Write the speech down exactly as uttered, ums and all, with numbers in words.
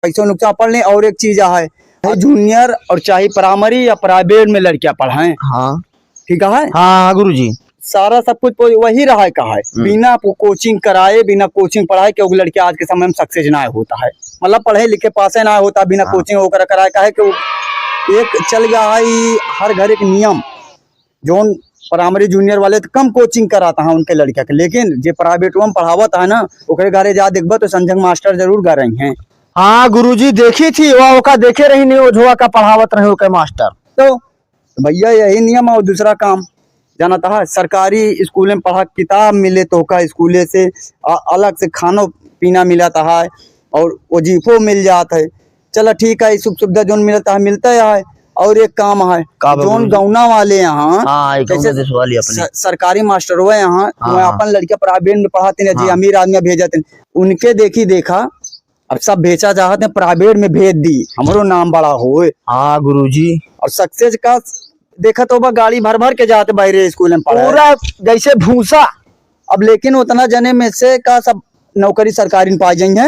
ऐसे नुकसान पढ़ लें। और एक चीज है, चाहे जूनियर और चाहे प्राइमरी या प्राइवेट में लड़कियां पढ़ाएं, हाँ। ठीक है? हाँ, हाँ, गुरुजी। सारा सब कुछ वही रहा है, कहा है, हम्म। बिना को-, कोचिंग कराए, बिना कोचिंग पढ़ाए, क्योंकि लड़के आज के समय में सक्सेस ना होता है, मतलब पढ़े लिखे पासे ना होता, बिना हाँ। कोचिंग वगैरह कराए, काहे कि वो एक चल गया है, हर घर एक नियम, जौन प्राइमरी जूनियर वाले तो कम कोचिंग कराता है उनके लड़का के, लेकिन जे प्राइवेट में पढ़ावत है ना, ओकरे घरे जा देखबा तो संजय मास्टर जरूर गा रही हैं। हाँ गुरुजी, देखी थी, वह ओका देखे रही नहीं, ओझवा का पढ़ावत रहे ओके मास्टर। तो भैया यही नियम है। और दूसरा काम जानत है, सरकारी स्कूल में पढ़ा, किताब मिले तो का स्कूले से, अ-, अलग से खानो पीना मिलत है और वजीफो मिल जात है। चला ठीक है, सुख सुविधा जौन मिलत है, मिलता है। और एक काम है, का बा जौन गुरुजी? गौना वाले यहाँ, हाँ, ये जैसे गौना देश वाली अपने। स-, सरकारी मास्टर हुए यहाँ, हाँ, वहाँ हाँ। अपन लड़का प्राइवेट में पढ़ाते हैं, जी, हाँ। अमीर आदमी भेजते हैं, उनके देखी देखा अब सब बेचा चाहत हैं, प्राइवेट में भेज दी, हमरो नाम बड़ा होए। हाँ गुरुजी। और सक्सेस का देखत होबा, गाड़ी भर भर के जात बाहरे स्कूल में पढ़े। पूरा जैसे भूसा। अब लेकिन उतना जने में से का सब नौकरी सरकारी में पा जाई हैं।